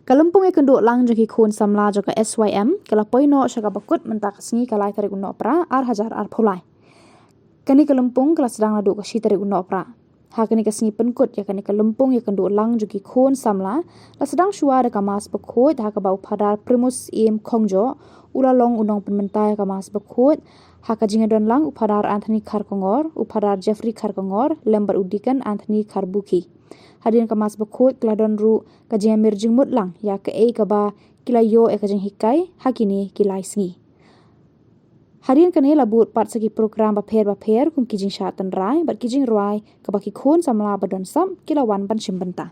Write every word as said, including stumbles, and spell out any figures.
Ka lympung ïakynduh lang jong ki khun samla jong ka S Y M ka la poi noh sha kaba kut mynta ka sngi, ka lai tarik u Nohprah ar hajar arphew lai. Kane ka lympung ka la sdang naduh ka shi tarik u Nohprah. Ha kane ka sngi pynkut ïa kane ka lympung ïakynduh lang jong ki khun samla, la sdang shuwa da ka Mass Bakhuid, ha kaba u Phadar Primus Syiem Khongjoh u la long u nongpynmynta ïa ka Mass Bakhuid. Ha ka jingïadon lang u Phadar Anthony Kharkongor, u Phadar Jeffrey Kharkongor lem bad u Deacon Anthony Kharbukhi. Hadien ka Mass Bakhuid ka la don ruh ka jingïamir jingmut lang ïa kaei kaba ki la ïoh ïa ka jinghikai ha kine ki lai sngi. Hadien kane la bud pat sa ki program bapher bapher kum ki jingshah tynrai bad ki jingrwai kaba ki khun samla ba don sap ki la wan ban shim bynta.